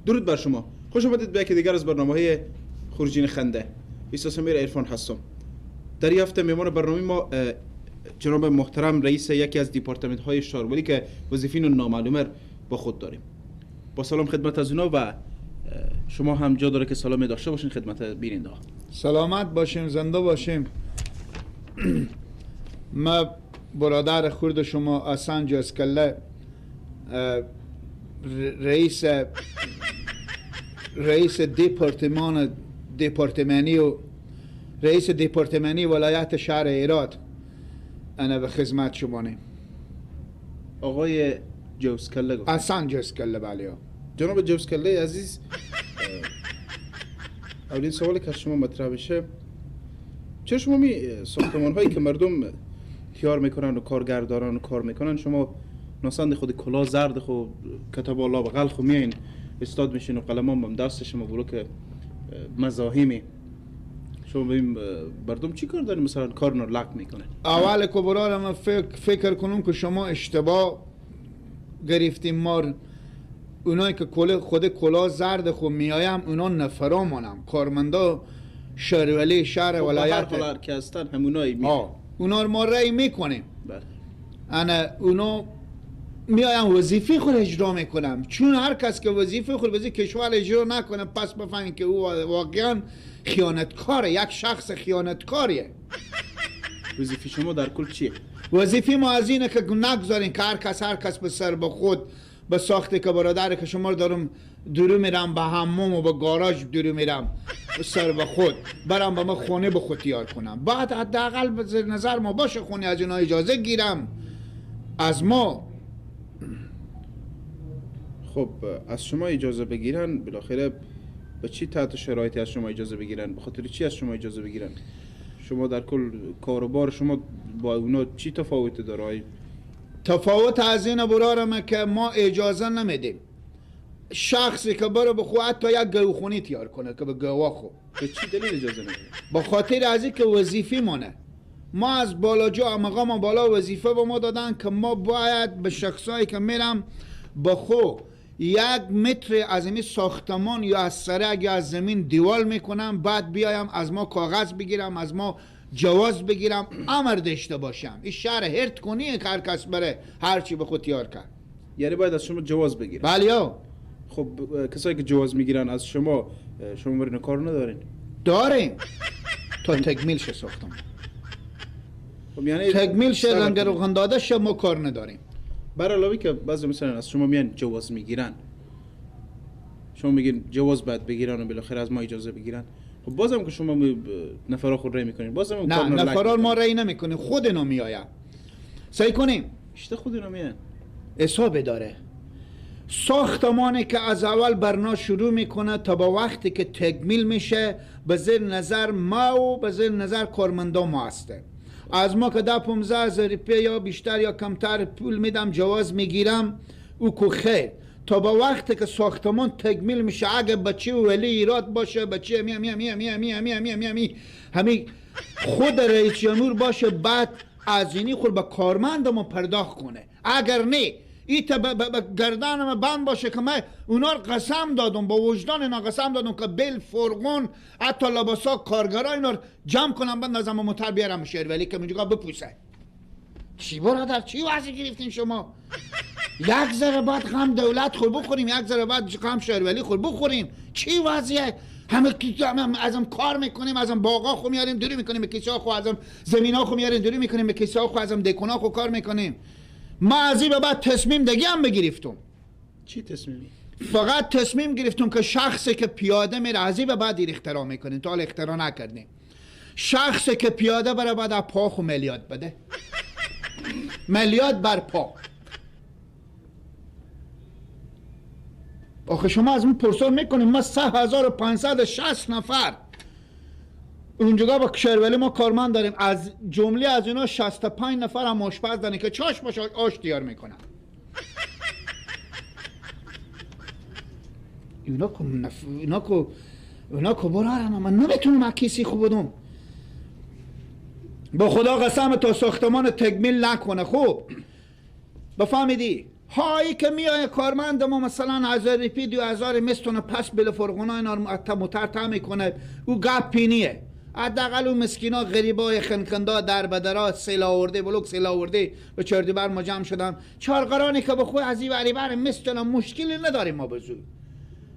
درود بر شما، خوش آمدید به یکی دیگر از برنامه‌های خورجین خنده. ایسا سمیر عرفان هستم. در این هفته مهمان برنامه ما جناب محترم رئیس یکی از دیپارتمنت های شارولی که وظیفین نامعلومه با خود داریم. با سلام خدمت از اونا و شما هم جا داره که سلام داشته باشین خدمت بیننده ها. سلامت باشیم، زنده باشیم. ما برادر خورد شما حسن جزکله، رئیس دپارتمانی و رئیس دپارتمانی ولایت شهر هرات، انا به خدمت شما نیم. آقای جوزکله گفت. حسن جوزکله، بله. جناب جوزکله عزیز، اولین سوالی که از شما مطرح بشه، چرا شما می ساختمان هایی که مردم تیار میکنن و کارگرداران و کار میکنن، شما ناسند خود کلا زرد خو کتاب الله بغل خو میاین استاد میشین و قلمان بم دست شما بلوک مزاحمی، شما ببین مردم چی کار دارین؟ مثلا کار رو لق میکنه. اول که برادر من فکر کنم که شما اشتباه گرفتیم. ما اونایی که خود کلا زرد خو میایم اونا نفرامانم، کارمندا شهرولی شهر ولایت هر که هستن همونایی می اونا رو ما رأی میکنیم. بله. انا اونا میایم وظیفه خود اجرا میکنم، چون هر کس که وظیفه خود وظیفه کشور اجرا نکنه پس بفهمین که او واقعا خیانتکاره، یک شخص خیانتکاریه. وظیفه شما در کل چیه؟ وظیفه ما از اینه که نگذارین که هر کس به سر به خود به ساخته که برادر که شما رو دارم درو میرم به حمام و به گاراژ درو میرم سر به خود برم به ما خونه به خود تیار کنم، بعد حداقل به نظر ما باشه خونه از اینا اجازه گیرم از ما. خب از شما اجازه بگیرن بالاخره به چی تحت شرایطی از شما اجازه بگیرن؟ به خاطر چی از شما اجازه بگیرن؟ شما در کل کاروبار شما با اونا چی تفاوت داره؟ تفاوت از این برارمه که ما اجازه نمیدیم شخصی که بره به خود حتی یک گوخونی تیار کنه که به گوا خو. به چی دلیل اجازه نمیدیم؟ به خاطر از این که وظیفه مانه. ما از بالا جا مقام بالا وظیفه به ما دادن که ما باید به شخصایی که میرم به خو یک متر از این ساختمان یا از سرک یا از زمین دیوال میکنم، بعد بیایم از ما کاغذ بگیرم، از ما جواز بگیرم، امر داشته باشم. این شهر هرت کنیه که هر کس بره هر چی به خود تیار کرد. یعنی باید از شما جواز بگیرن؟ بله. خب کسایی که جواز میگیرن از شما، شما برین کار ندارین؟ داریم تا تکمیل شه ساختمان. خب یعنی تکمیل شه رنگ روغن داده شه ما کار نداریم. بر علاوه که بعضی مثلا از شما میان جواز میگیرن، شما میگین جواز باید بگیرن و بالاخره از ما اجازه بگیرن، خب بازم که شما نفرا خود رأی میکنین، بازم نه نفرا ما رأی نمیکنیم، خود اینا میآید. سعی کنیم اشته خود اینا میان حساب داره. ساختمانی که از اول برنا شروع میکنه تا با وقتی که تکمیل میشه به زیر نظر ما و به زیر نظر کارمندا ما هسته. از ما که 10-15 هزار روپیه یا بیشتر یا کمتر پول میدم جواز میگیرم او کو خیر، تا با وقتی که ساختمان تکمیل میشه اگه بچه ولی ایراد باشه، بچه می می می می می می می می می همین خود رئیس جمهور باشه، بعد از اینی خود به کارمند ما پرداخت کنه. اگر نه ای تا به گردن ما بند باشه که من اونا رو قسم دادم، با وجدان اینا قسم دادم که بیل فرغون حتی لباسا کارگرا اینا رو جمع کنم بندازم و موتر بیارم شهرولی که اینجا بپوسه. چی برادر چی وضعی گرفتین شما؟ یک ذره بعد غم دولت خور بخوریم، یک ذره بعد غم شهرولی خور بخوریم. چی وضعیه؟ همه ازم کار میکنیم، ازم باغا خو میاریم دوری میکنیم به کیسه خو، ازم زمینا خو میاریم دوری میکنیم به کیسه خو، ازم دکونا خو کار میکنیم. ما از این به بعد تصمیم دیگه هم بگرفتم. چی تصمیمی؟ فقط تصمیم گرفتم که شخصی که پیاده میره از این به بعد این اختراع میکنیم، تا حال اختراع نکردیم. شخصی که پیاده بره بعد از پا خو ملیات بده، ملیات بر پا. آخه شما از اون پرسان میکنیم ما 3560 نفر اونجا با شهرولی ما کارمند داریم، از جمله از اینا 65 نفر هم آشپز داریم که چاش باش آش تیار میکنن. اینا کو برارم من نمیتونم از کسی خوب بدم. با خدا قسم تا ساختمان تکمیل نکنه. خوب بفهمیدی؟ هایی که میای کارمند ما مثلا 1000 روپی 2000 مستونه پس بل فرغونا اینا رو متر میکنه، او گپی نیه. حداقل اون مسکینا غریبای خنکندا در بدرا سیل آورده بلوک سیل آورده به چردی بر ما جمع شدن. چارقرانی که بخوی از این وری بر مستونه مشکلی نداریم ما بزو.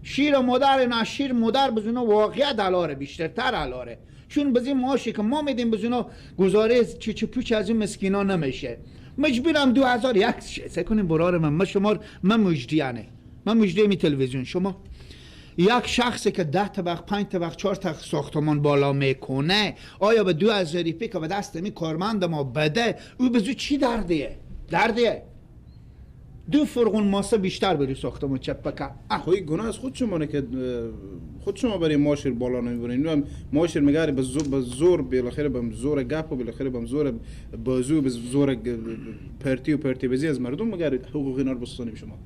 شیر مادر نه شیر مادر بزونه واقعیت علاره، بیشترتر علاره، چون بزی معاشی که ما میدیم بزونه گزاره چی پوچ از این مسکینا نمیشه. مجبورم 2001 سه کنیم برار من شما من مجدیانه، من مجدی می تلویزیون. شما یک شخصی که 10 طبق 5 طبق 4 طبق ساختمان بالا میکنه، آیا به 2000 روپیه که به دست می کارمند ما بده، او به چی دردیه؟ دردیه دو فرغون ماسه بیشتر بری ساختمان چپکه. خب این گناه از خود شما که خود شما برای ماشر بالا نمیبرین. اینو ماشر میگه به زور بالاخره به زور گپ و بالاخره به زور بازو به زور پرتی و پرتی بزی از مردم میگه حقوق اینا رو بستانیم شما.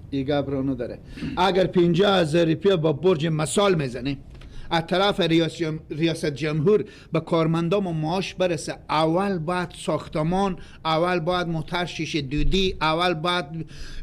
این گپ رو نداره. اگر 50,000 روپیه با برج مثال میزنه از طرف ریاست جمهور به کارمندام و معاش برسه، اول باید ساختمان، اول باید موتر شیشه دودی، اول باید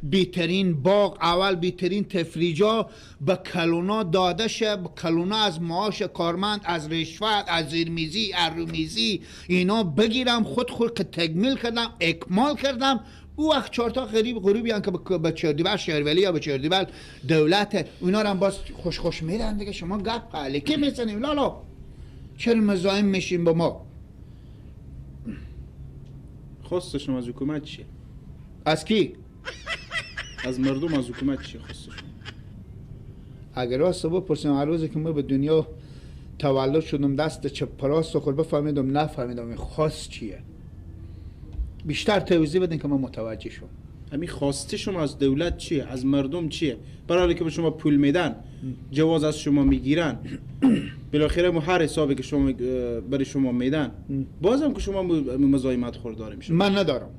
بیترین باغ، اول بیترین تفریجا به کلونا داده شه، به کلونا از معاش کارمند، از رشوت، از زیرمیزی، از رومیزی اینا بگیرم، خود که تکمیل کردم، اکمال کردم، او وقت 4 تا غریب غروبی هم که به چردیبل شهرولی یا به چردیبل دولت اونا رو هم باز خوش خوش میرن دیگه. شما گپ علیکی میزنیم لالا، چرا مزاحم میشیم با ما؟ خواست شما از حکومت چیه؟ از کی؟ از مردم از حکومت چیه خواست شما؟ اگر راست بپرسیم، هر روزی که ما به دنیا تولد شدم دست چپ راست خود بفهمیدم نفهمیدم این خواست چیه. بیشتر توضیح بدین که من متوجه شم. همین خواسته شما از دولت چیه؟ از مردم چیه؟ برای که به شما پول میدن، جواز از شما میگیرن، بالاخره هر حسابی که شما برای شما میدن، بازم که شما مزاحمت خوردار میشید. من ندارم.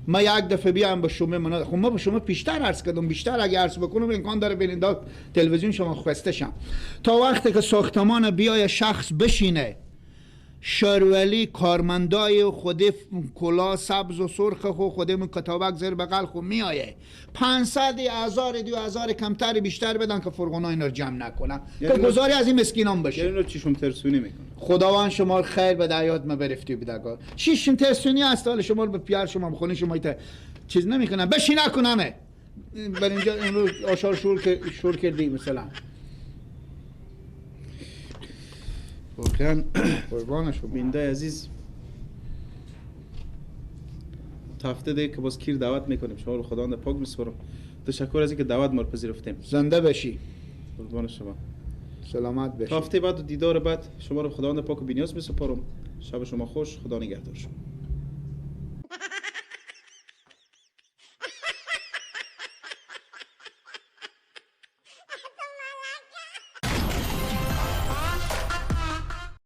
من یک دفعه بیام به شما من خب ما به شما بیشتر عرض کردم، بیشتر اگه عرض بکنم امکان داره ببینید تلویزیون شما خواسته شم. تا وقتی که ساختمان بیای شخص بشینه، شارولی کارمندای خود کلا سبز و سرخ خو خودمون کتابک زیر بغل خو میایه 500 هزار 2000 کمتر بیشتر بدن که فرغونا اینا رو جمع نکنن که گزاری از این مسکینان باشه. یعنی چشم ترسونی میکنه. خداوند شما رو خیر بده، یاد ما برفتی بدگار. چشم ترسونی است، حال شما رو به پیار شما خونه شما ایت چیز نمیکنن، بشین نکنمه. بر اینجا امروز آشار شور کردی مثلا. واقعا قربان شما بینده عزیز، تا هفته دیگه که باز کیر دعوت میکنیم شما رو خداوند پاک میسپارم. تشکر از اینکه دعوت ما رو پذیرفتیم. زنده باشی. قربان شما. سلامت باشی. تا هفته بعد و دیدار بعد شما رو خداوند پاک و بی‌نیاز میسپارم. شب شما خوش. خدا نگهدار شما.